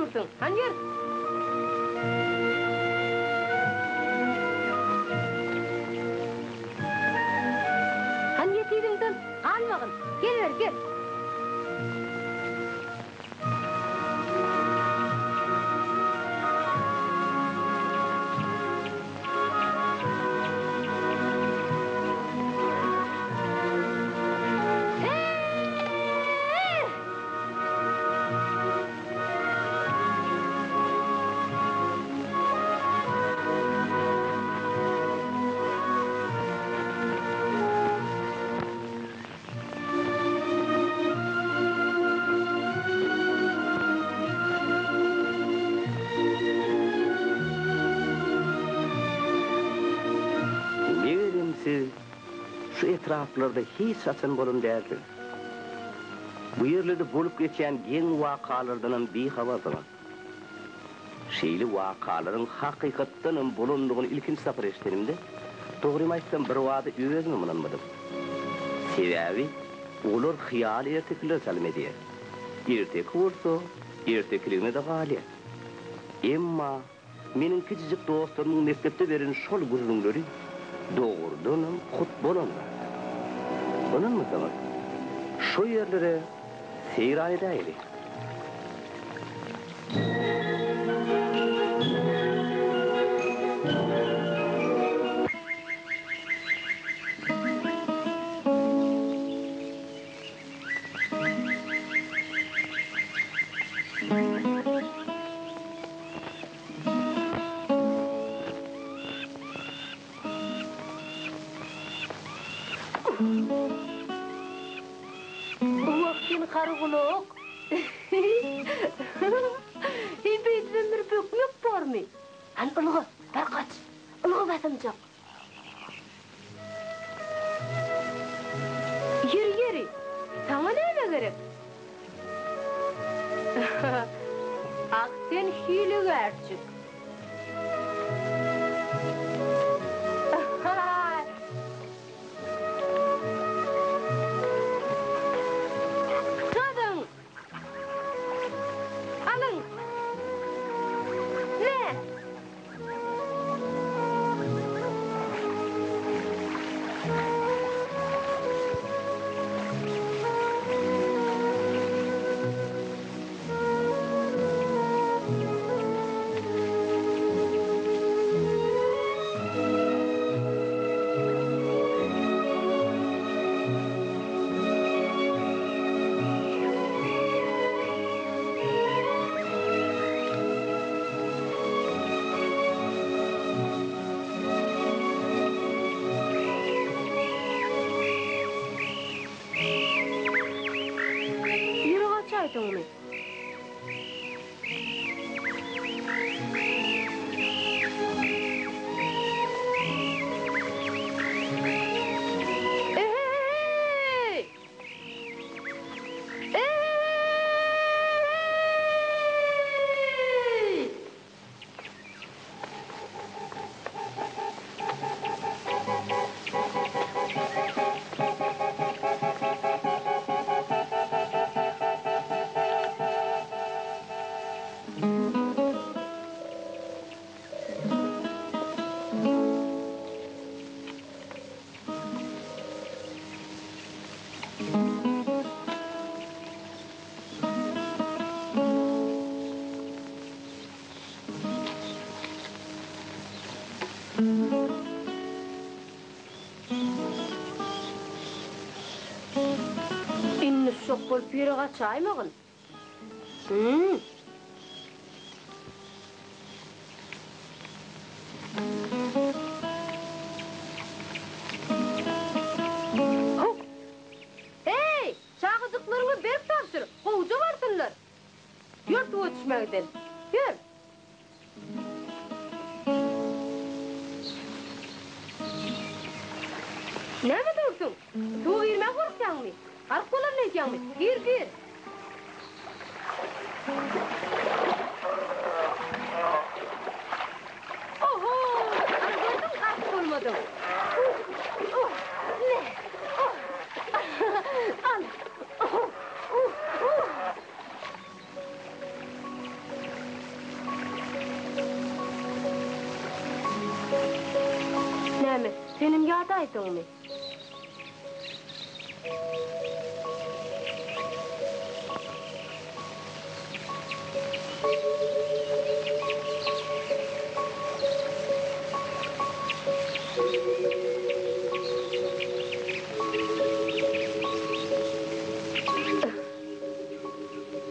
dursuň? Hany ýör! Hany ýet yzyňdan, galmagyn! Gel beri, gel! Megerem siz şu etraplarda hiç haçan bolan dälsiňiz. Bu ýerlerde bolup geçýän geň wakalardanam bihabarsyňyz. Şeýle wakalaryň hakykatdanam bolandygyny ilkinji sapar eşidenimde, dogrymy aýtsam, birbada özümem ynanmadym. Sebäbi olar hyýaly ertekilere çalym edýär. Erteki bolsa, ertekiligine-de galýar. Emma meniň kiçijik dostlarymyň mekdepde beren şol gürrüňleri dogrudanam hut bolan zat. Ynanmasaňyz, şo ýerlere seýran edäýeli. Wah sen gargulak! Heý beýdibem bir bökmek bormy? Hany ylga, bar gaç, ylga basymjak. Ýeri, ýeri, saňa näme gerek? Ah sen hilegärçik! Çözüň! Alyň! Me! Ýürek açaýdyňmy? Ehe-he-heý! Ehe-he-heý! Indi şok bolup ýere gaçaýmagyn. Hü. Huk! Heý, çagajyklaryňy berk tabşyr, gowja barsynlar. Ýör suwa düşmäge sen. Ýör. Näme dursuň? Suwa girmäge gorkýaňmy? Gark bolaryn öýdýäňmi? Gir, gir. Oho! Ana gördüňmi gark bolmadyň. Uh! Me! Oh! Al! Oh! Uh! Uh! Bolaýdyňmy?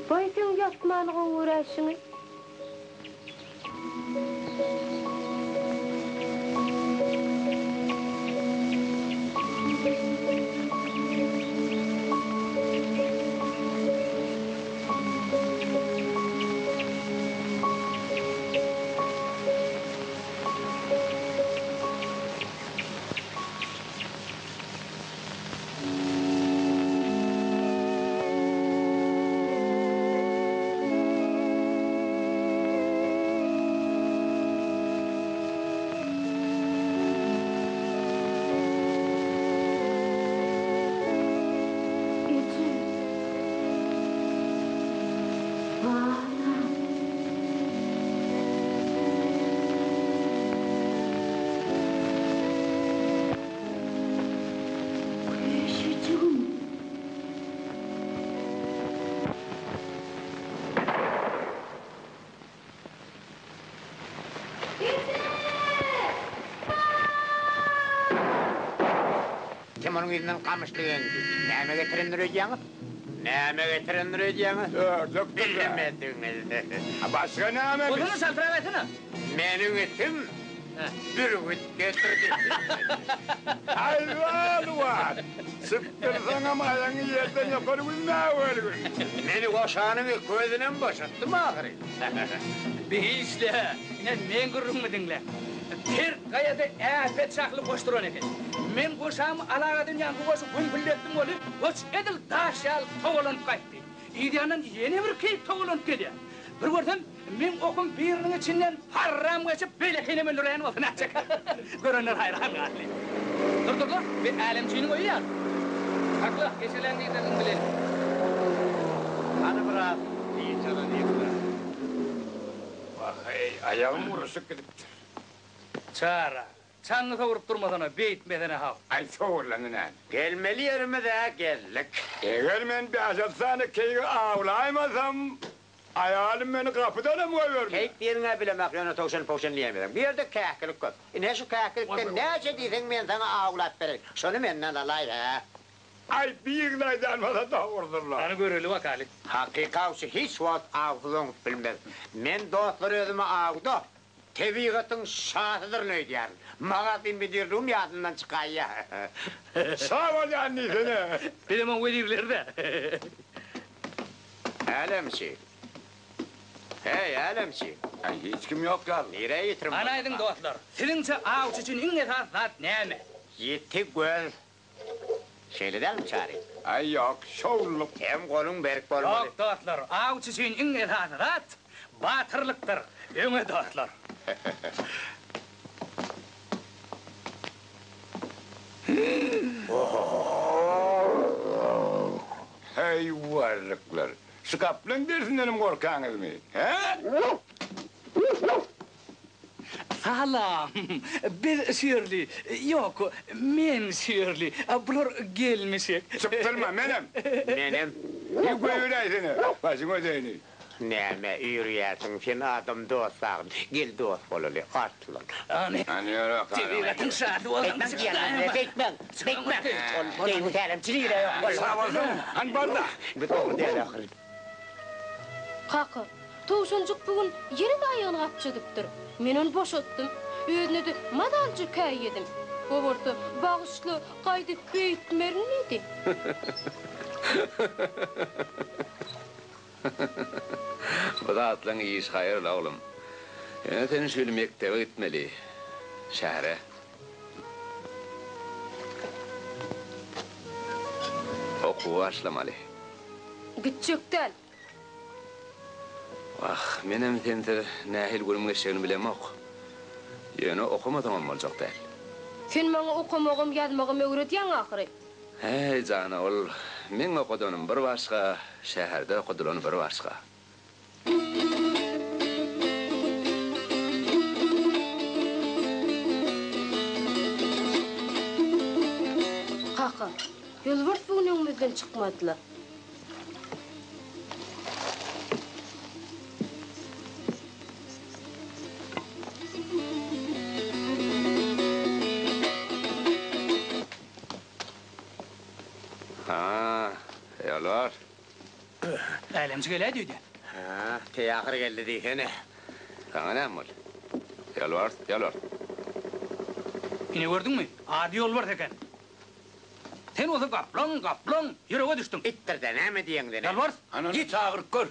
Baý seň ýatmany gowy göräýşiňi. Eje. Balam. Köşejigim. Kim onuň yzyndan gamyşly eňdi? Näme getirendir öýdýäňiz? Näme getirendir öýdýäňiz? Ördekdir-dä. Bilmediňiz. Başga näme? Bolsana çaltrak aýtsana. Meniň itim bürgüt getirdi. Aýwal-wal! Sypdyrsaňam aýagyňy ýerden ýokary üzmäwergin. Meni goşanyň közünem boşatdym ahyry. Beýle, ine meň gürrüňimi diňle. Ter gaýada äpet şahly goş duran eken. Men goşamy alagadan ýaňky goşy gümpüldetdim weli, goş edil daş ýaly togalanyp gaýtdy. Yz ýandan ýene bir keýik togalanyp gelýär. Bir görsem, meň okum biriniň içinden parram geçip, beýlekinem öldüräýen bolsa nätjek. Görenler haýran galdy. Dur, dur, dur, bi älemçiniň öýi ýaly. Sakla, keşeläň diýseňiň bileli. Hany biraz dynç alalyk-da. Wah-eý, aýagym guruşyp gidipdir. Çara, çaňňy sowrup durmasana, beýtmesene haw. Aý, sowurlandy näme? Gelmeli ýerimiz-ä geldik. Eger men bäş-alty sany keýigi awlaýmasam, aýalym meni gapydanam goýbermez. Keýik diýeniň-ä bilemok, ýöne towşan-powşan diýäýmeseň. Bu ýerde käkilik köp. Ine, şu käkilikden näçe diýseň men saňa awlap bereýin. Şony menden alaý, hä? Aý, birini aýdan bolsa dogrudyr-la. Hany göreli bakaly. Hakyky awçy hiç wagt awsyz oňup bilmez. Men dostlar özümi awda tebigatyň şasydyryn öýdýärin. Magazin müdirligim ýadymdan çykaýýa. Şa bolýan diýsene. Bizem oň wezirleri-dä. Älemçi. Heý, älemçi. Aý, hiç kim ýok ýaly. Nirä ýitirim Hany aýdyň dostlar, siziňçe awçy üçin iň esasy zat näme? Ýiti göz. Şeýle dälmi, Çary? Aý, ýok, şowlulyk. Hem goluň berk bolmaly. Ýok, dostlar, awçy üçin iň esasy zat batyrlykdyr. Öňe, dostlar! Heý, warlyklar! Şu gaplaň dersindenem gorkaňyzmy, hä? Salam! Biz şu ýerli. Ýok, men şu ýerli. Bular gelmişek. Çypdyrma, menem! Menem. Bir goýberäýsene, başyň ödeýini. Näme üýrýärsiň, sen adam dost sagyn. Gel dost bolaly, arslan. Hany, Hany ýöre, tebigatyň şasy bolsaň, Beýtmäň, beýtmäň, beýtmäň. Ol beýni tälimçi nire ýok bol. Sag bolsun, hany bar-da. Bu dogry däl ahyry. Kaka, towşanjyk bu gün ýene-de aýagyny gapjadypdyr. Men ony boşatdym. Özüne-de mazalyja käýedim. O bolsa, Bagyşla, gaýdyp beýtmerin diýdi. Bu zatlaň işi haýyrly, oglum. Ýöne sen şu ýyl mekdebe gitmeli, şähere. Okuwa başlamaly. Gitjek däl. Wah, menem sensiz nähili günüm geçjegini bilemok. Ýöne okamasaňam boljak däl. Sen maňa okamagam, ýazmagam öwredýäň ahyry. Häý, jana, ol meň okadanym bir başga, şäherde okadylany bir başga. Kaka, ýolbars bu gün öňümizden çykmady-la. Ha, ýolbars. Älemçi geläýdi öýdýän. Hä, teýahyr geldi diýsene. Saňa näme boldy? Ýolbars, ýolbars. Ine gördüňmi, ady ýolbars eken. Sen bolsa gaplaň, gaplaň, ýürege düşdüň. Itdir-dä, näme diýeňde näme? Ýolbars, Hany çagyryp gör.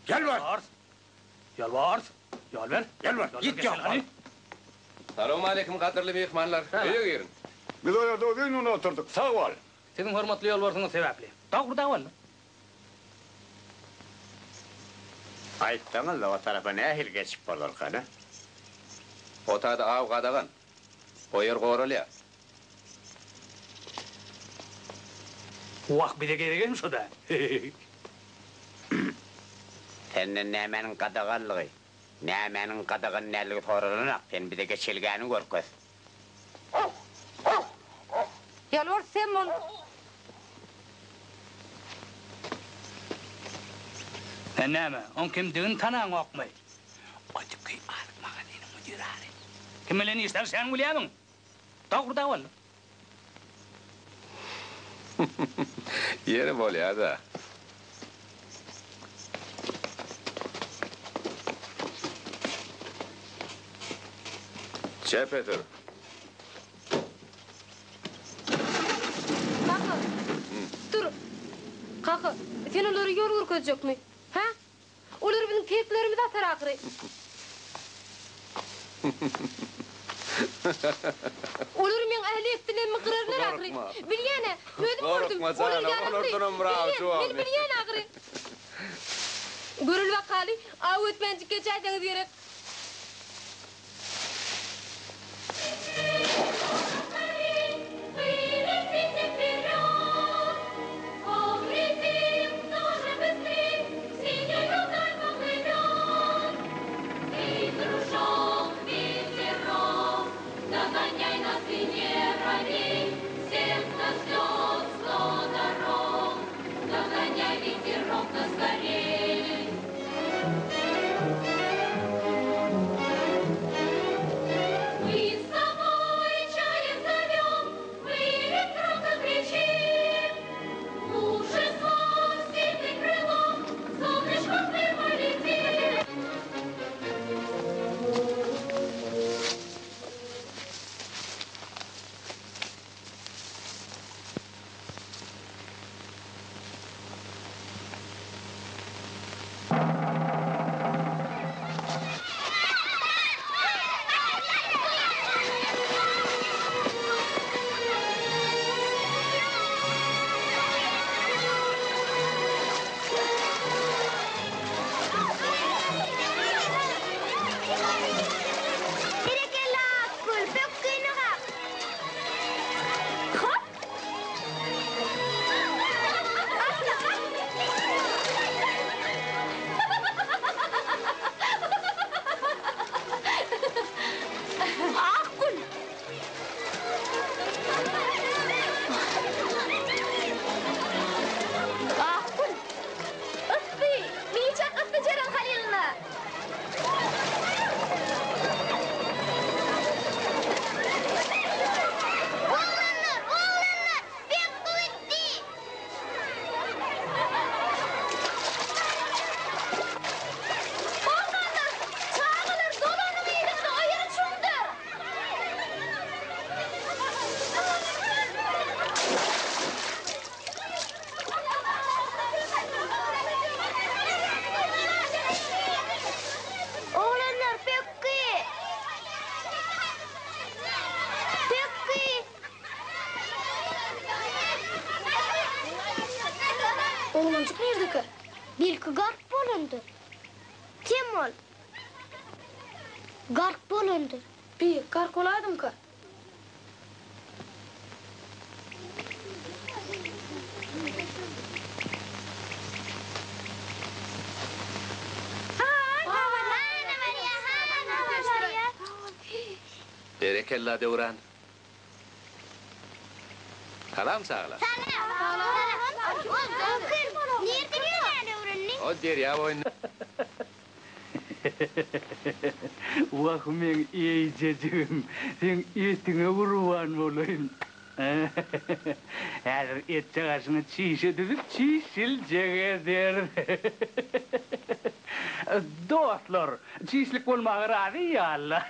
Ýolbars! Ýolbars, ýolbars, ýol ber. Ýolbars, ýit ýok. Salowmaleýkim gadyrly myhmanlar, öýe giriň. Biz o ýerde uzyn gün oturdyk, sag bol. Siziň hormatly ýolbarsyňyz sebäpli. Dogry dawanmy? Aýtsaňyzla, o tarapa nähili geçip bolarkan, a? O taýda aw gadagan. O ýer goralýar. Wah, bize geregem şo-da. Senden nämäniň gadaganlygy, nämäniň gadagan däldigi soralanok, sen bize geçelgäni görkez. Ýalbar sen bol. Sen näme, oň kimdigini tanaňokmy? O tüki azyk magazynyň müdiri hany. Kim bilen iş salşýanyňy bilýärmiň? Dogry da boldy. Ýeri bolýa-da. Çepe sür. Kaka, dur. Kaka, sen olara ýol görkezjekmi? Hä? Olar biziň keklerimizi atar ahyry. Olar meň ähli ekdilerimi gyrarlar ahyry. Bilýän-ä, özüm gördüm. Olar ýaragly. Bilýän, men bilýän ahyry. Göreli bakaly, aw etmänjik geçäýseňiz gerek. Berekella, Akgül, pökgini gap! Hop! Akgül! Akgül! Yssy! Biçak yssy Jeren Halylyna! Oglanlar, oglanlar! Pökgi gitdi! Oglanlar, çagalar dolanyň yzyňyza, o ýeri çuňdur! Oglanlar pökgi! Pökgi! Oglanjyk nirdekä? Belki gark bolandyr. Kim ol? Gark bolandyr. Bi, gark bolaýdymyka? Berekella Döwran. Salam çagalar. Salam. Nirde ýöräni öwrendiň? O derýa boýunda. Wah meň eýjejigim, seň etiňe gurban bolaýyn. Häzir etjek aşyňy çişe düzüp çişiljek ederis. Dostlar, çişlik bolmaga razy ýa-la.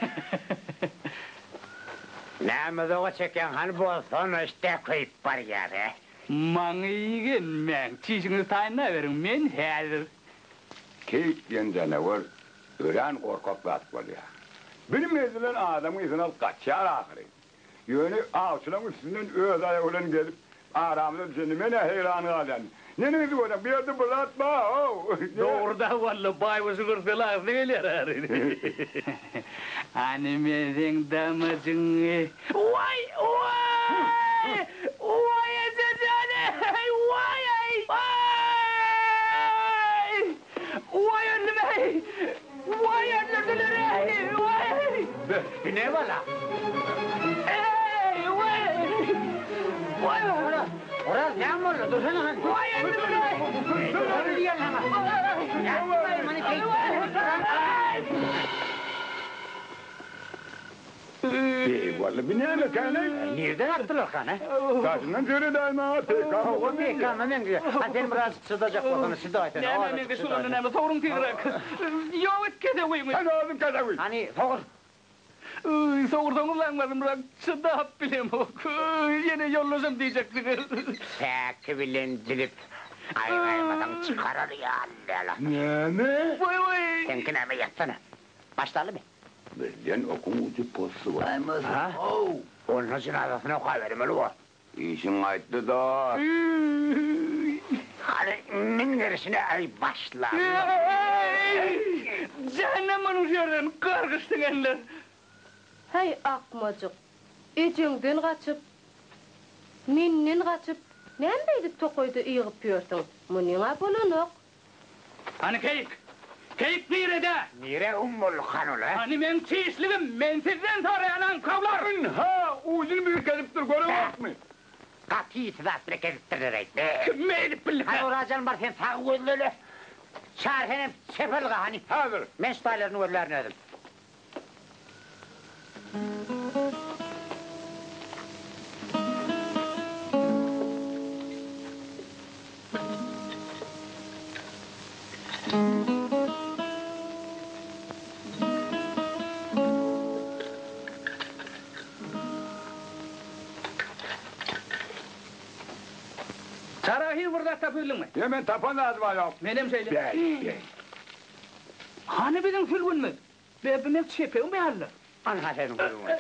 Näme uzaga çekýäň, hany bolsana, işdä köýüp barýar-ä. Maňa igenmäň, çişiňizi taýynlaberiň, men häzir. Keýik diýen janawar örän gorkak zat bolýar. Bir menzilden adamyň yzyny alyp gaçýar ahyry. Ýöne awçylaryň üstünden öz aýagy bilen gelip, aramyza düşende men-ä heýran galýan. Neneňsi görýäň, bu ýerde bir zat bar-ow! Dogry-da, walla, baýguşy görse lagzy gelýär ahyry. Hany men seň damajyňy. Waý, waý! Waý, eje jan-eý! Waý-eý! Waý! Waý, öldüm-eý! Waý öldürdüler-eý! Waý! Beh, bu ne bala? Eý, waý! Waý! Oraz, Oraz, näme boldy? Dursana hany. Waý öldürdüler-eý! Dur diýýän saňa. Ýatmaý, muny Eý, walla, bu näme eken-eý? Nirden atdylar hany? Daşyndan seredäý maňa, PK Hawa, PK-ma meňzeýär. Hany sen biraz çydajak bolsaň, çydaýsana. Näme meňzeş bolanda näme, sogruň tizräk. Ýok et kesewiňi. Sen özüň kesewi. Hany, sogur. Sogursaňyz aňmazymrak, çydap bilemok. Ýene ýoldaşam diýjeksiňiz. Päki bilen dilip, gaýgaýmasaň çykarar ýaly däl. Näme? Waý-waý! Seňki näme, ýatsana. Başlalymy? Birden okuň ujy possubaýmasyn, how! Onda jynazasyny okabermeli bor. Işiň gaýtdy dost. Hany, min gerişine aý başlaly. Eý! Jähennem boluň şu ýerden, gargyş siňenler! Häý, akmajyk, ejeňden gaçyp, menden gaçyp, näme beýdip tokaýda ýygyp ýörsüň? Munyň-a bolanok. Hany keýik? Keýik nirede? Nire um boldy han ol, hä? Hany meň çişligim? Men sizden soraýan aňkawlar! Ynha, ujuny bir kesipdir, göreňokmy? Gaty ýiti zat bile kesipdirler-eý. Kim beýdip bildi? Hany Orajan bar, sen sag gözlele. Çary senem çep ylga, hany. Häzir. Men şu taýlaryny gözlärin özüm. Çara hil bir zat tapybildiňmi? Ýa men tapan zadym-a ýok. Menem şeýle. Bäý, bäý. Hany biziň sülgünimiz? Be, bu meň çepegim ýaly-la. Anha seniň sülgüniň.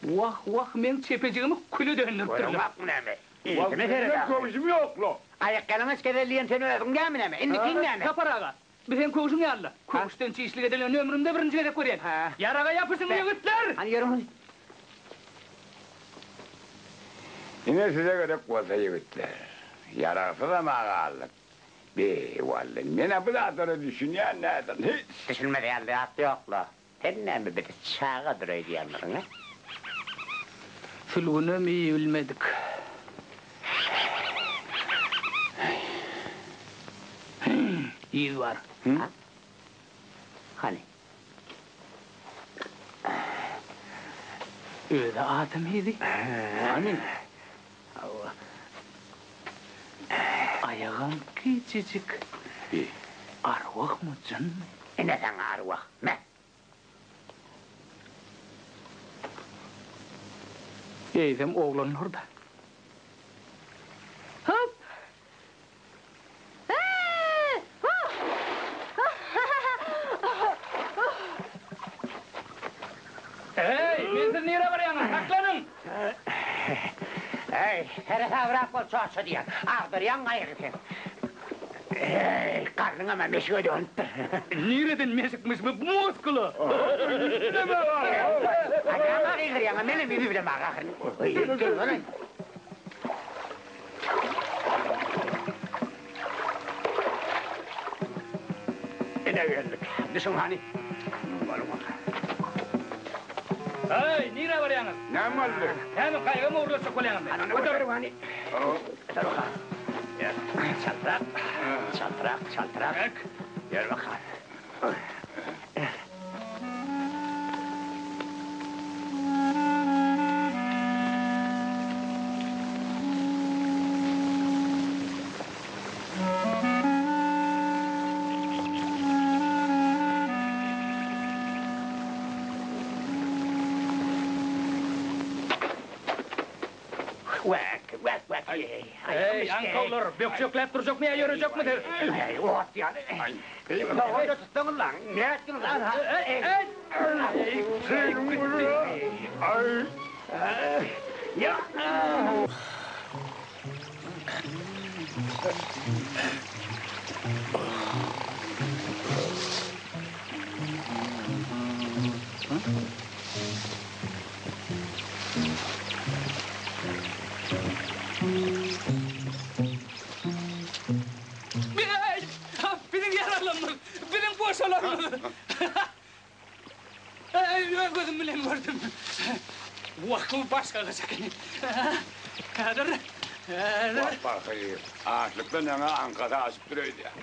Wah, wah, meň çepejigimi küle dönderipdirler. Göreňokmy näme? Wah, Yzyna seret meniň ahyry. köwşüm ýok-la. Aýakýalaňaç gezel diýen sen özüň dälmi näme? Indikiň näme? Sapar aga, bu seň köwşüň ýaly-la. Köwüşden çişlik edilenini ömrümde birinji gezek görýän. Ýaraga ýapyşyň, ýigitler! Hany ýörüň hany. Ine size gerek bolsa ýigitler. Ýaragsyzam-a galdyk. Be, wally, men-ä bu zatlara düşünýän däldim hiç. Düşünmez ýaly zat ýok-la. Sen näme bizi çagadyr öýdýänmidiň, a? Sülgünem iýibilmedik. Yz bar. Ha? Hany? Özi adam yzy. Hany? Hawa. Aýagam kiçijik. Arwahmy, jynmy? Ine saňa arwah. Me! Eýsem oglanlar-da. Hop! Eý! Eý, mensiz nirä barýaňyz? Saklanyň! Eý, seresabrak bol, çoça diýýän. Agdarýaň gaýygy sen. Eý, garnyňam-a meşige dönüpdir. Nireden meşikmiş bu muskula? Aý, näme gygyrýaň-a, menem ýüzi bilemok ahyryn. Gel, Ine geldik. Düşüň hany. Boluň. Heý, nirä barýaňyz? Näme boldy? Näme, gaýygam ogurlatjak bolýaňyzmy? Göter! Göter bakalym. Ýör, çaltrak, çaltrak, çaltrak. Ýör bakalym. Wäk, wäk, wäk. Eý, aňkawlar, bökjekläp durjakmy ýa ýörejekmi siz? Eý, ot ýaly. Nowada tutsaňyz lan, nätdiňiz lan? Eý! Aý! Ýa! Biziň ýaralarymyz, biziň goşalarymyz. Öz gözüm bilen gördüm. Wah, bu başga gyş ekeni. Häzir, häzir. Wah, pahyr, açlykdan ýaňa aňkasy aşypdyr öýdýän.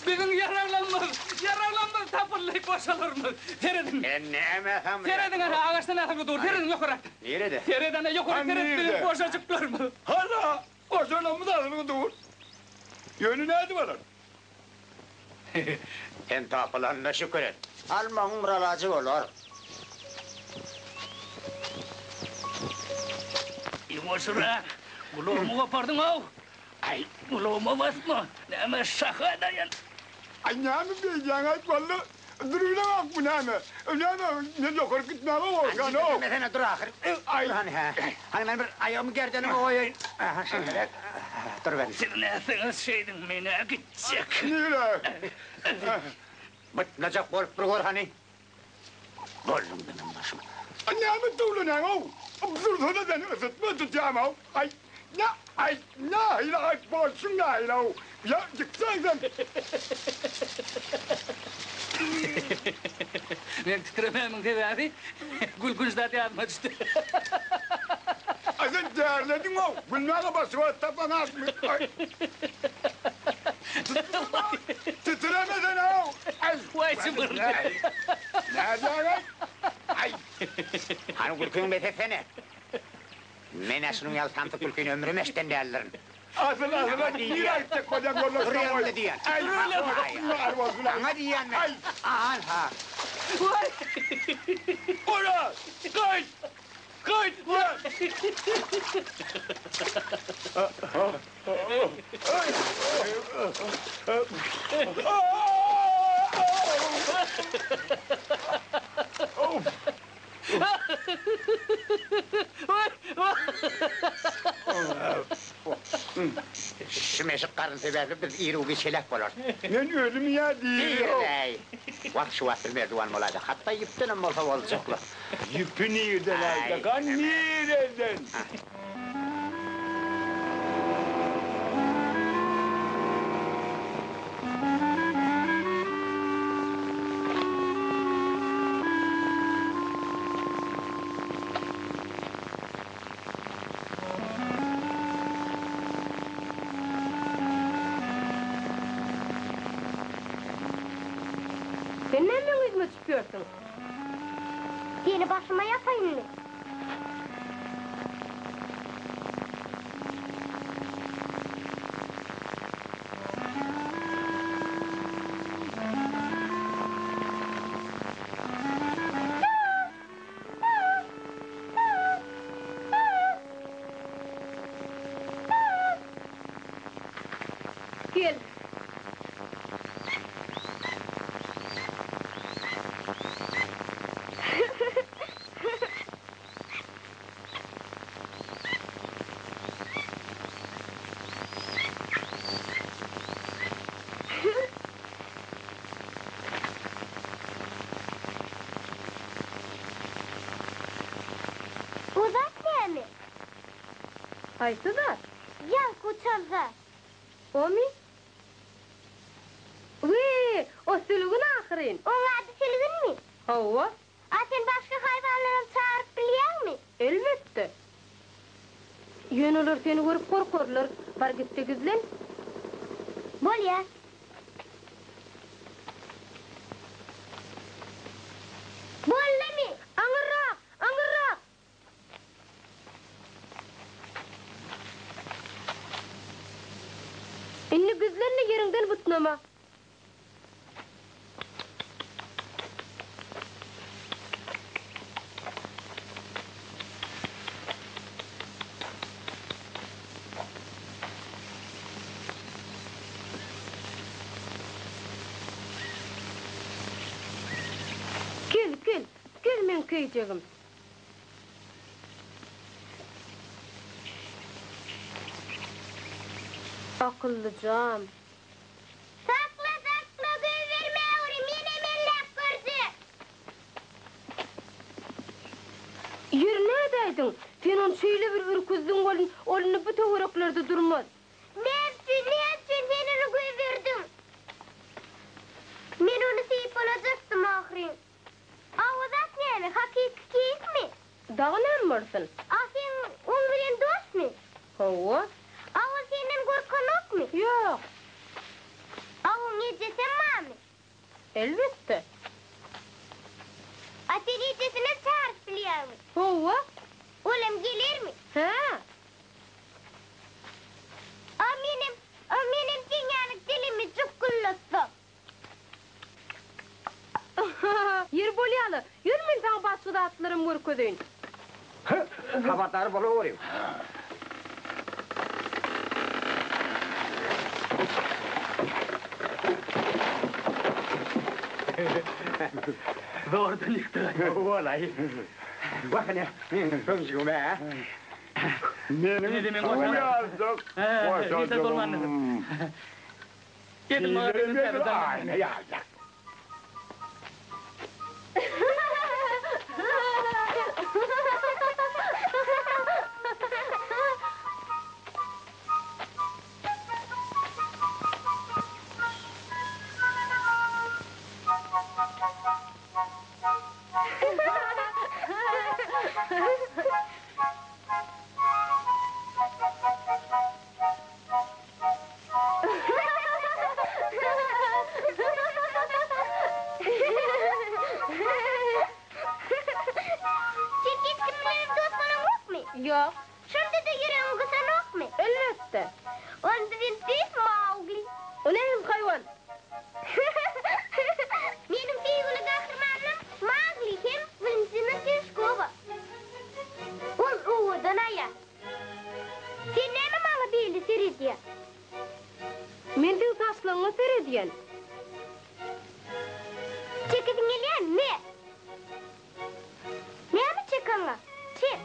Biziň ýaraglarymyz, ýaraglarymyz tapyldy, goşalarymyz. Serediň. Men näme samraýan? Serediň, ana, agaçdan asylgy dur. Serediň ýokarak. Nirede? Seret, ana, ýokary seret, biziň goşajyklarymyz. Hana, goşalarymyz asylgy dur. Ýöne nädip alar? Sen tapylanyna şükür et. Almagyň bir alajy bolar. Ýuwaşrak, gulagymy gopardyň-ow! Aý, gulagyma basma, näme şaha daýan. Aý, näme beýdýäň-aýt walla, durubilemok bu näme? Näme, men ýokaryk gitmäge gorkýan-ow. Anjy, dur ahyr. Aý. Dur hany, hä. Hany men bir aýagymy gerdenime goýaýyn. Aha, şeýleräk. Dur ben. Siz nätseňiz şeýdiň, men-ä gitjek. Nirä? Bytnajak bolup bir gör hany. Bolduň meniň başym. Aý, näme döwlenäň-ow? Dursana sen, ysytma tutýam-ow. Aý, nä, aý, nähili aý, bolşuň nähili-ow? Ýa, gitseň sen. Meň titremämiň sebäbi gülkünç zat ýadyma düşdi. Aý, sen derlediň-ow, gülmäge başga zat tapaňakmy? Aý. Titremesene-ow! Aý! Waý, jybyr! Nädýäň-aý? Aý! Hany gülküňi bes etsene. Men-ä şunuň ýaly samsyk gülkini ömrüm eşiden däldirin. Asyl asyla nirä gitjek bolýaň ýoldaş Dur ýeriňde diýýän. Aý! Saňa diýýän men. An-ha. Waý! Ora! Gaýt! Gaýt diýýän! Şu meşik garyn sebäpli biz iru-giç heläk bolarys. Men ölüm ýa diri. Diri-läý. Wah, şu wagt bir merdiwan bolaýsa, hatda ýüpdenem bolsa boljakla. Ýüpi nirden aljakan, nireden? Sen näme meň yzyma düşüp ýörsüň? Seni başyma ýapaýynmy? Gel. O zat näme? Haýsy zat? Ýaňky uçan zat. Omy? Wiý, o sülgün ahyryn. Oň ady sülgünmi? Hawa. A sen başga haýwanlaram çagyryp. Elbetde. Ýöne olar seni görüp gorkarlar. Bar git-de gizlen. Bolýa. Boldumy? Aňyrrak! Aňyrrak! Indi gizlen-de ýeriňden butnama. Gel, gel, gel meň köýjegim. Akyllyjam. Sakla, sakla, goýbermäweri, menem elläp görjek. Ýeri nädäýdiň? Sen ony şeýle bir ürküzdiň welin, ol indi bu töwereklerde durmaz. Näme üçin, näme üçin sen ony goýberdiň? Men ony sypalajakdym ahyryn. A o zat näme, hakyky keýikmi? Dagy näme bolsun? A sen oň bilen dostmy? Hawa. A ol senden gorkanokmy? Ýok. A oň ejesem barmy? Elbetde. A sen ejesinem çagyryp bilýäňmi? Hawa. Olam gelermi? Hä. A menem, a menem seň ýaly dilimi jukguldatsam? Ýeri bolýa-la, ýör men saňa başga zatlaram görkezeýin. Habardar bolaweriň. Zordan ýykdyk. Walaý. Wah ine, meniň kömjügim-ä. Meniň suw ýaljak goşajygym. Edil edil aýna ýaljak. Sen hiç kim bilenem dost bolaňokmy? Ýok. Şonda-da ýüregiň gysanokmy? Elbetde. Onda sen tüýs Maugli. O nähili haýwan? Meniň söýgüli gahrymanym Maugli hem Walentina Tereshkowa. Ol owadan aýal. Sen näme maňa beýle seredýäň? Men seň saçlaryňa seredýän. Çekesiň gelýärmi? Me! Näme çekaňa? Çek!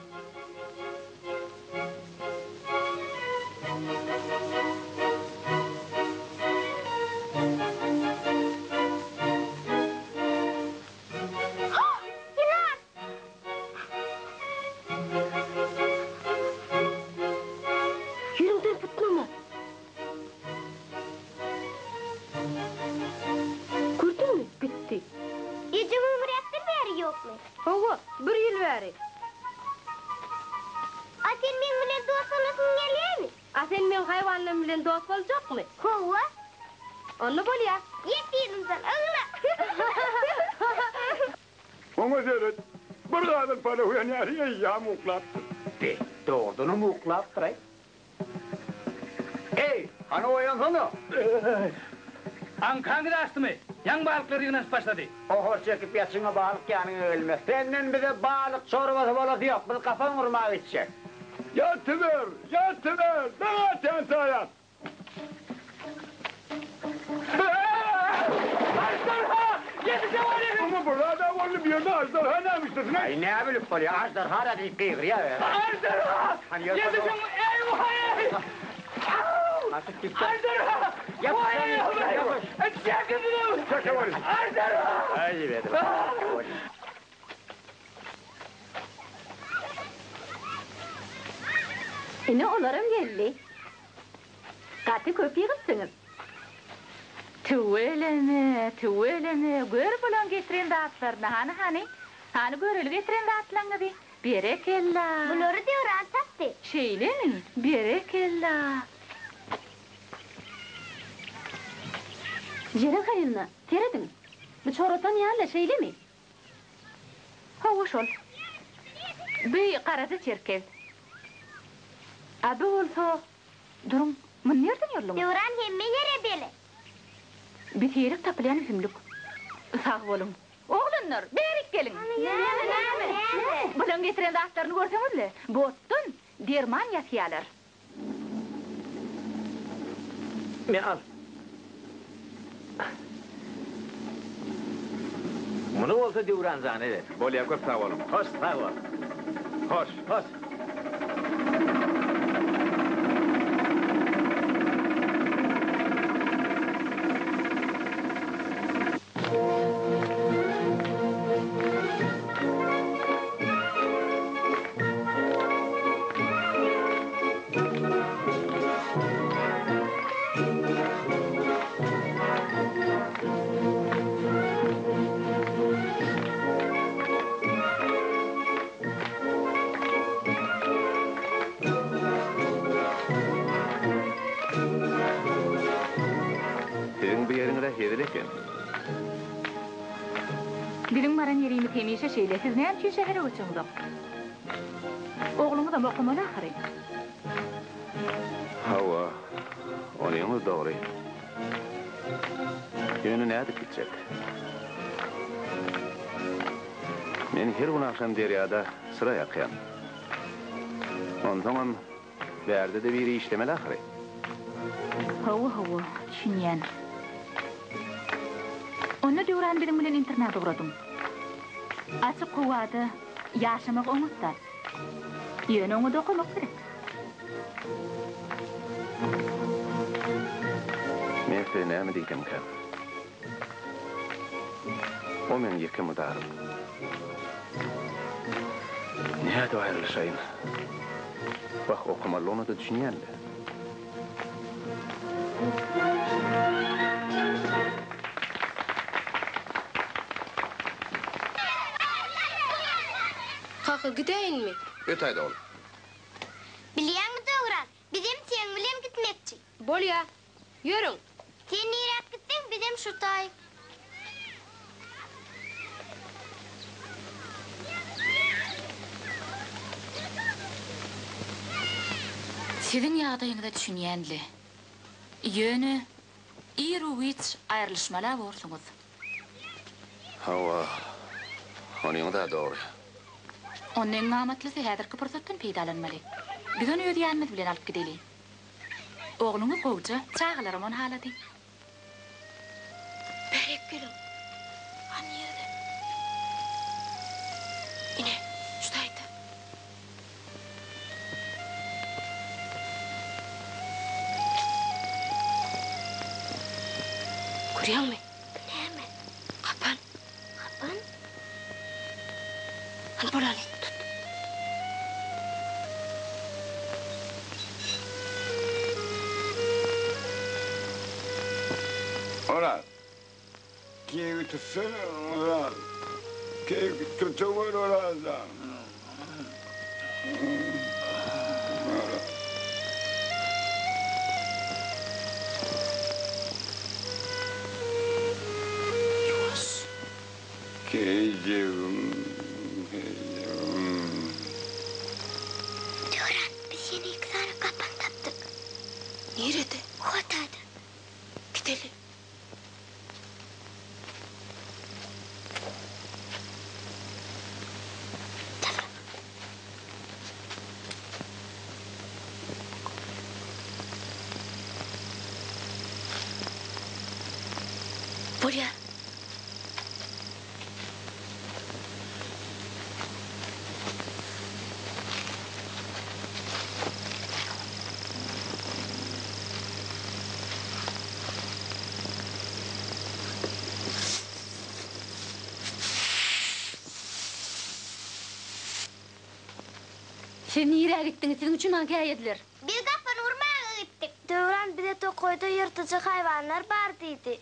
Ýylan! Ýeriňden pytnama. Gördüňmi, gitdi. Ejeň öňräkden bäri ýokmy? Hawa, bir ýyl bäri. A sen meň bilen dost bolasyň gelýärmi? A sen meň haýwanlarym bilen dost boljakmy? Hawa. Onda bolýa. Ýet yzymdan, ogla! Oňa seret, bir gadyr palaw ýanýar, eýýäm uklapdyr. Be, dogrudanam uklapdyr-aý. Eý, hany oýansana! Aňkaňyz açdymy? Ýaňy balyklar ýygnanyşyp başlady. Gohar çekip ýatyňa balyk ýanyňa gelmez. Senden bize balyk çorbasy bolasy ýok, biz gapan gurmaga gitjek. Ýatyber, ýatyber, daň atýança ýat! Aždarha! Ýetişe bolýar! Muňa bir zad-a boldy, bu ýerde aždarha näme işlesin-eý? Aý, näbilip bolýar, aždarha-da diýip gygyrýar. Aždarha! Ýetişiň, eý-waý! Aždarha! Waý-waý! Çekip Çekeweriň! Aždarha! Ine olaram geldi. Gaty köp ýygypsyňyz. Tüweleme, tüweleme, gör bulaň getiren zatlaryny, hany, hany, hany göreli getiren zatlaňyzy. Berekella! Bulary Döwran tapdy. Şeýlemi? Berekella! Jeren Halylyna, serediň! Bu çoratan ýaly, şeýlemi? Hawa, şol. Bu garaja çerkez. A bu bolsa, duruň, muny nirden gördüňiz? Döwran hemme ýere belet. Bi seýrek tapylýan ösümlik. Sag boluň. Oglanlar, bärik geliň! Näme, näme? Bulaň getiren zatlaryny görseňiz-le, bu otdan derman ýasýalar. Me al. Muny bolsa Döwran jana ber. Bolýa köp sag boluň. Hoş sag bol. Hoş. Hoş. Siziň bu ýeriňiz-ä hezil eken. Biziň baran ýerimiz hemişe şeýle, siz näme üçin şähere göçeňzok? Ogluňyzam okamaly ahyry. Hawa, onyňyz dogry. Ýöne nädip gitjek? Men her gün agşam derýada çyra ýakýan. Onsoňam bärde-de biri işlemeli ahyry. Hawa, hawa, düşünýän. Onda Döwran biziň bilen internada ugradyň. Açyk howada ýaşamak oňat zat. Ýöne oňa-da okamak gerek. Men size näme diýsemkäm? O meň ýeke mydarym. Nädip aýrylyşaýyn? Wah, okamalygyna-da düşünýän-le. Kaka, gidäýinmi? Ötäýdi ol. Bilýäňmi, Döwran, bizem seň bilen gitmekçi. Bolýa. Ýörüň. Sen niräk gitseň, bizem şu taý. Siziň ýagdaýyňyza düşünýän-le. Ýöne, iru-giç aýrylyşmaly-a borsuňyz. Hawa, onyňyz-a dogry. Onda iň amatlysy häzirki pursatdan peýdalanmaly. Biz ony öz ýanymyz bilen alyp gideli. Ogluňyz gowja, çagalaram ony halady. Bärik geliň. Han nirede? Ine, şu taýda. Görýäňmi? Bu näme? Gapan. Gapan? Hany bolaly, tut. Oraz, keýigi tutsana, Oraz. Keýigi tutaweri, Oraz jan. Ýuwaş. Keýijigim, keýijigim. Döwran, biz ýene iki sany gapan tapdyk. Nirede? Hotada. Gideli. Bolýar. Siz nirä gitdiňiz? Siziň üçin maňa käýediler. Biz gapyny urmaga gitdik. Döwran bize tokaýda ýyrtyjy haýwanlar bar diýdi.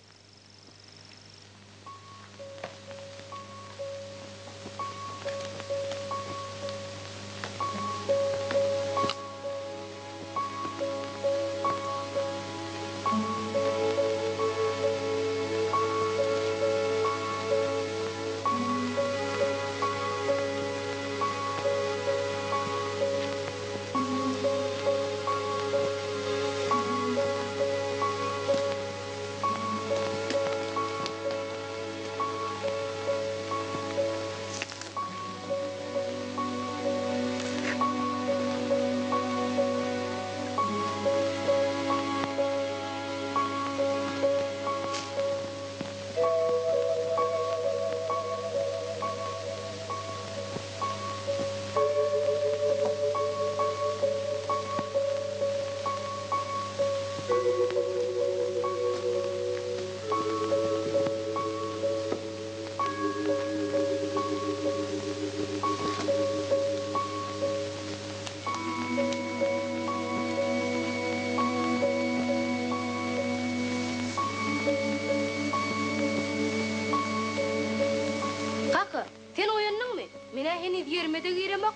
Men-ä heniz ýerime-de giremok.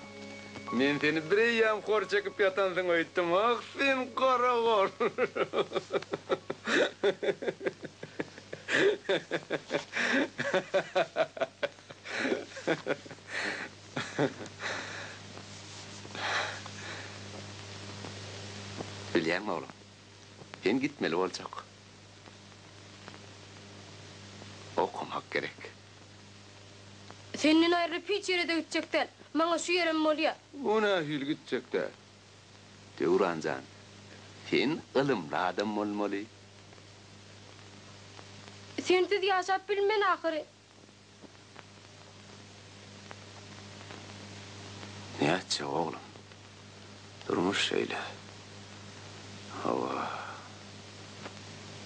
Men seni bireýýäm hor çekip ýatansyň öýtdüm. Ah, sen garagol! Bilýäňmi, oglum, sen gitmeli boljak. Okamak gerek. Senden aýrylyp hiç ýere-de gitjek däl. Maňa şu ýerem bolýa. O nähili gitjek däl? Döwran jan, sen ylymly adam bolmaly. Sensiz ýaşap bilmen ahyry. Nätjek oglum. Durmuş şeýle. Hawa.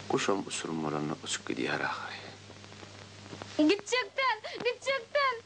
Guşam uçurym bolanda uçup gidýär ahyry. Gitjek däl, gitjek däl.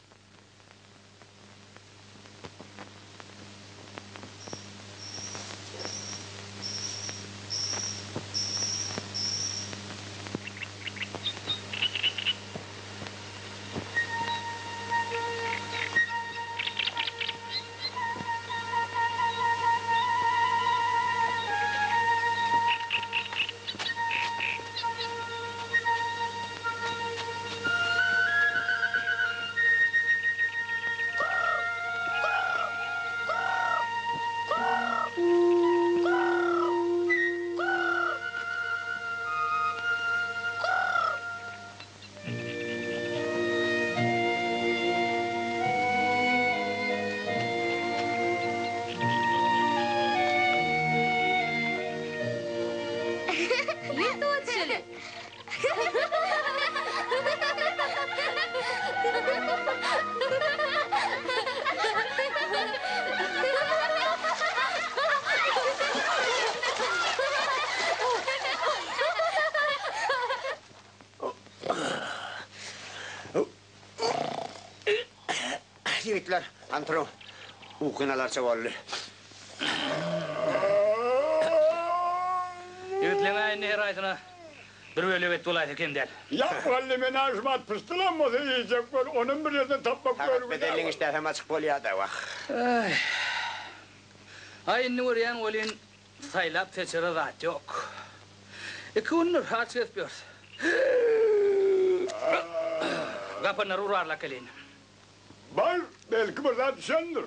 Ýer suwa düşeli. Ýigitler, anturyň, ukyny alarça boldy. Ýigitleň-ä indi her aýsyna bir bölek et bolaýsa kem däl. Ýa, wally, men-ä şumat pyşdylam bolsa iýjek bol, onam bir ýerden tapmak Sagat görgüli-ä bedelliň işdäsem açyk bolýa-da, wah. Aý, aý indi görýän welin, Saýlap-seçere zat ýok. Iki gündür aç gezip ýörüs. Gapanlary urarlak gelin. Bar, belki bir zat düşendir.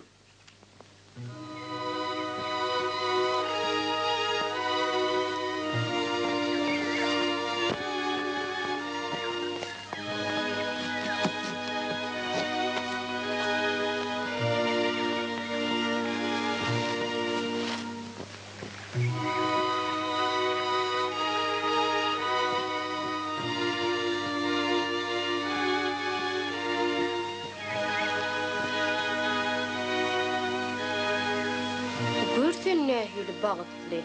Gör sen nähili bagtly.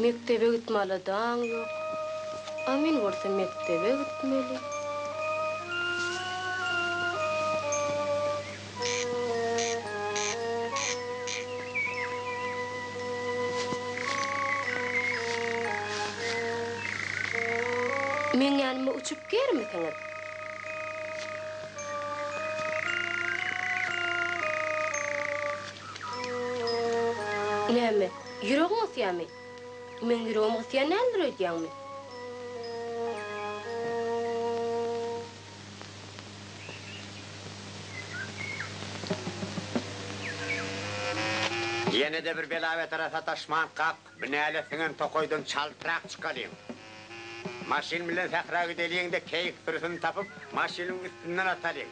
Mekdebe gitme aladaň ýok. A men bolsa mekdebe gitmeli. Meň ýanyma uçup germisiňiz? Näme, ýüregiň gysýamy? Meň ýüregim gysýan däldir öýdýäňmi? Ýene-de bir bela-betere sataşmankak, binäle siňen tokaýdan çaltrak çykalyň. Maşyn bilen sähra gideliň-de, keýik sürüsini tapyp, maşynyň üstünden atalyň.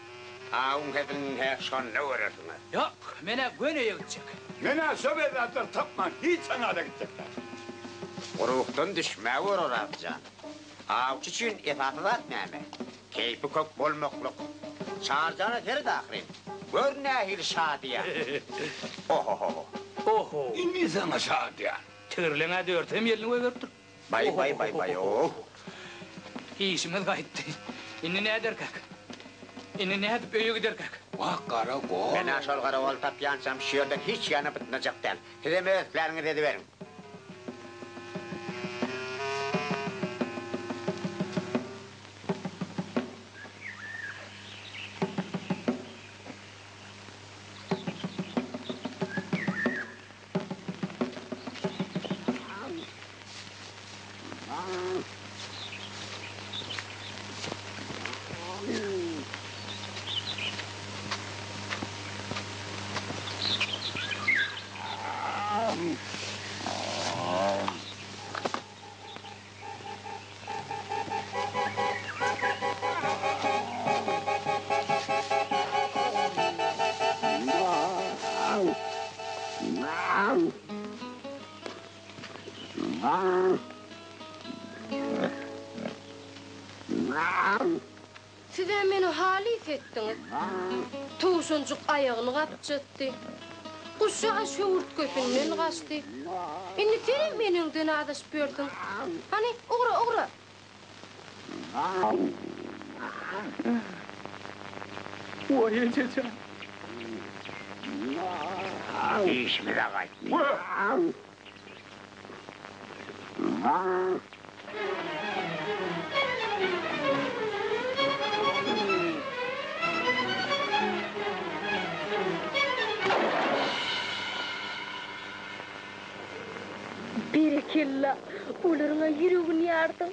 Awuň hezilini-hä şonda görersiňiz. Ýok, men-ä göni öýe gitjek. Men-ä şo bezzatlar tapman hiç aňada gitjek däl. Ruhdan düşmäwer, Oraz jan. Awçy üçin esasy zat näme? Keýpi kök bolmaklyk. Çarjana seret ahyryn. Gör nähili şadyýan. Ohohoho. Oho. Indi saňa şadyýan. Tigirleň-ä dörtem ýelini goýberipdir. Baý baý baý baý oh. Işimiz gaýtdy. Indi näderkäk? Indi nädip öýe giderkäk? Wah gara gol. Men-ä şol gara goly tapýançam şu ýerden hiç ýana bytnajak däl. Sizem öz planyňyzy ediberiň. Siz-ä meni halys etdiňiz. Towşanjyk aýagyny gapjatdy. Guşjagaz höwürtgesinden gaçdy. Indi senem eneňden azaşyp ýörsüň. Hany, ugra, ugra! Waý, eje jan! Işimize gaýtdy. Berekella, olaryň-a ýüregini ýardyň.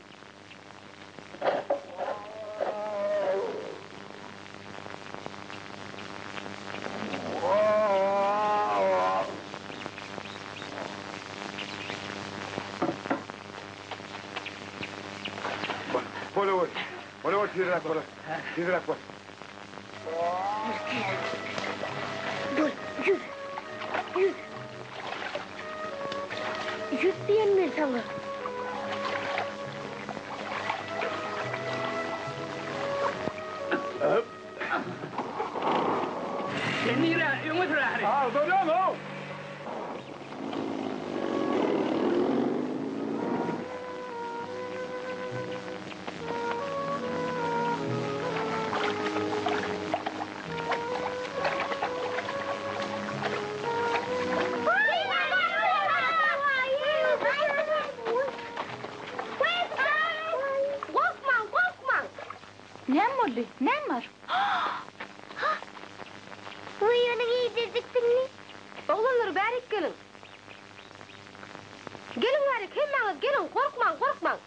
Bol, bol, bol, tizräk bol, tizräk bol. Bol, ýüz, ýüz. Ýüz diýen men saňa. Sen nirä, öňe sür ahyry. Agdarýan-ow! Gorkmaň, gorkmaň! Näme boldy? Näme bar? Wiý, ony iýdirjekdiňmi? Oglanlar, bärik geliň. Geliň bärik, hemmäňiz geliň, gorkmaň, gorkmaň!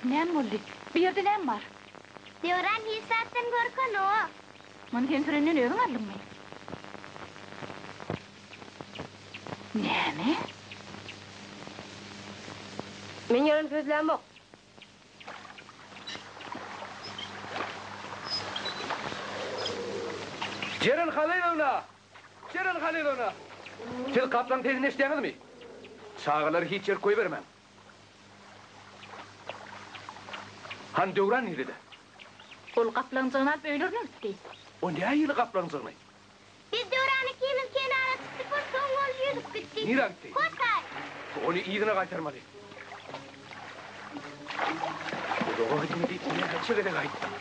Näme boldy? Bu ýerde näme bar? Döwran hiç zatdan gorkanok. Muny sen sürenden özüň aldyňmy? Näme? Men ýalan sözlämok. Jeren Halylowna! Jeren Halylowna! Siz gaplaň sesini eşidýäňizmi? Çagalary hiç ýerik goýbermäň. Hany Döwran nirede? Ol gaplaňjygyny alyp öýlerine gitdi. O nähili gaplaňjygyny? Biz Döwran ikimiz kenara çykdyk bir soň ol ýüzüp gitdi. Nirä gitdi? Hoşaý. Ony yzyna gaýtarmaly. Uzaga gitme diýip näçe gezek aýtdym.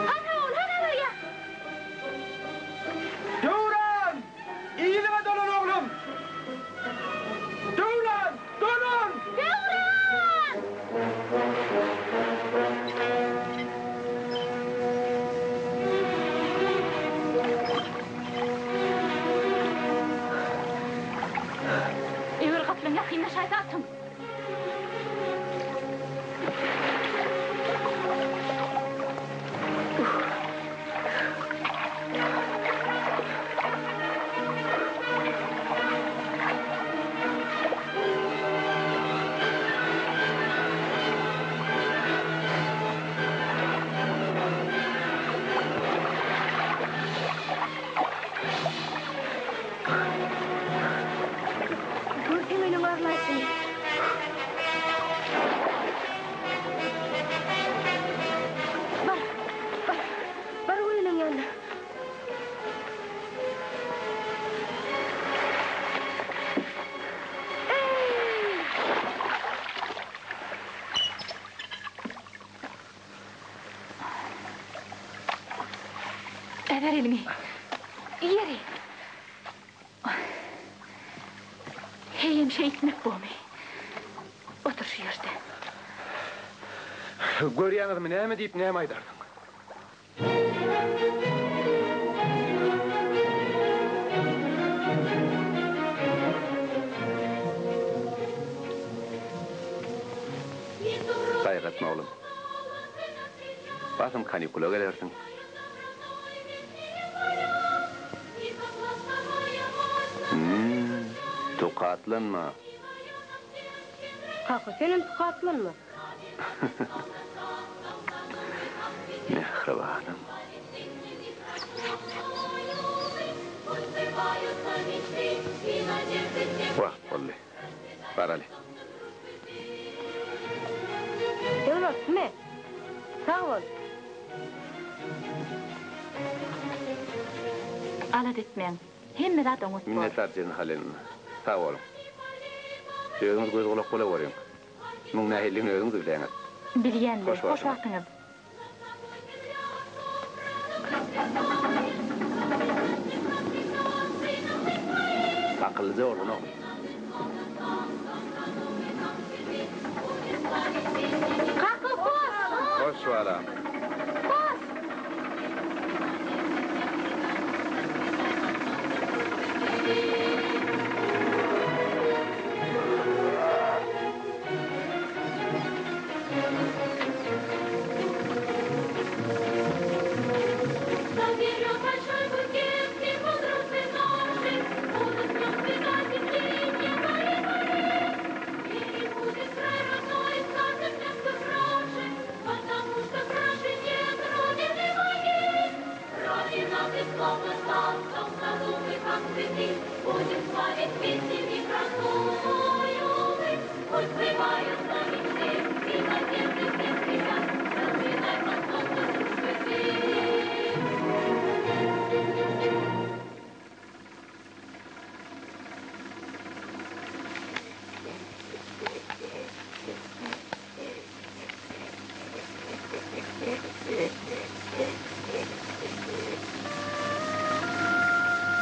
Hana ol, hana barýa. Döwran! Yzyňa dolan oglum! Döwran! Dolan! Döwran! Eger gaplaň ýakynlaşaýsa atyň! Görse meniň arlaýşymy. Bar, bar, bar oglunyň ýanyna. Eý! Äber eliňi. Ýeri. Heýem şeýtmek bormy? Otur şu ýerde. Görýäňizmi, näme diýip näme aýdarsyň? etme, oglum. Basym kanikula gelersiň. Hüm, tukatlanma. Kaka, senem tukatlanma. Mähribanym. Wagt boldy. Baraly. Döwlet, me. Sag bol. Alada etmäň. Hemme zat oňat bor. Minnetdar Jelin Halilowna. Sag boluň. Özüňiz göz-gulak bolaweriň. Muň nähilidigini özüňiz bilýäňiz. Bilýän-le. Hoş Hoş wagtyňyz. wagtyňyz. Akyllyja bolgun oglum. Kaka, hoş! Hoş balam. Hoş!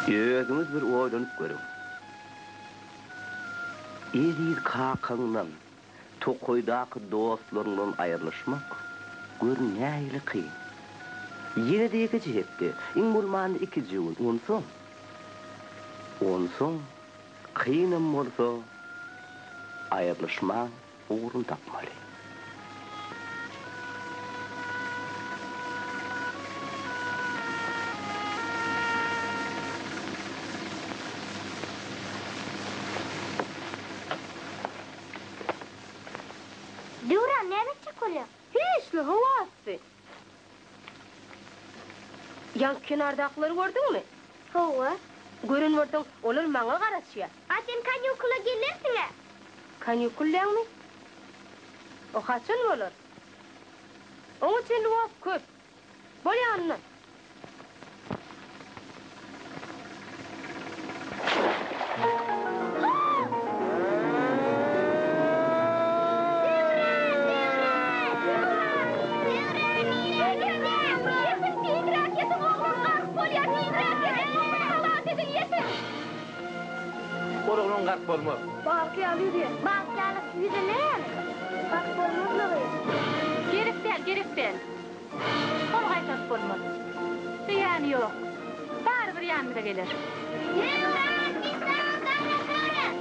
Özüňiz bir oýlanyp görüň. Eziz kakaňdan, tokaýdaky dostlaryňdan aýrylyşmak, gör nähili kyn. Ýene-de ýekeje hepde, iň bolmanda ikije gün, onsoň, onsoň kynam bolsa aýrylyşmaň ugruny tapmaly. Döwran, näme etjek bolýaň? Hiç-le, howa asty. Ýaňky kenardakylary gördüňmi? Hawa. Gören bolsaň, olar maňa garaşýar. A sen kanikula gelersiň-ä? Kanikullaňmy? O haçan bolar? Oňa çenli wagt köp. Bol ýanyndan. Ol oglan gark bolmaz. Balyk ýaly ýüzýär. Balyk ýaly ýüze näme? Gark bolmazlygy. Gerek däl, gerek däl. Ony gaýtaryp bolmaz. Zyýany ýok. Barybir ýanymyza geler. Döwran, biz saňa garaşarys.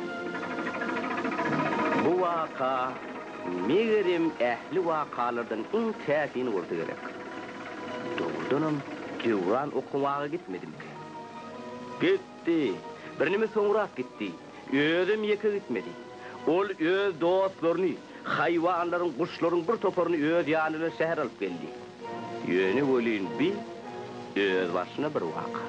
Bu waka, megerem, ähli wakalardan iň täsini bolsa gerek. Dogrudanam, Döwran okamaga gitmedimikä? Gitdi. Birneme soňrak gitdi. Özem ýeke gitmedi. Ol öz dostlaryny, haýwanlaryň, guşlaryň bir toparyny öz ýany bilen şähere alyp geldi. Ýöne welin bi özbaşyna bir waka.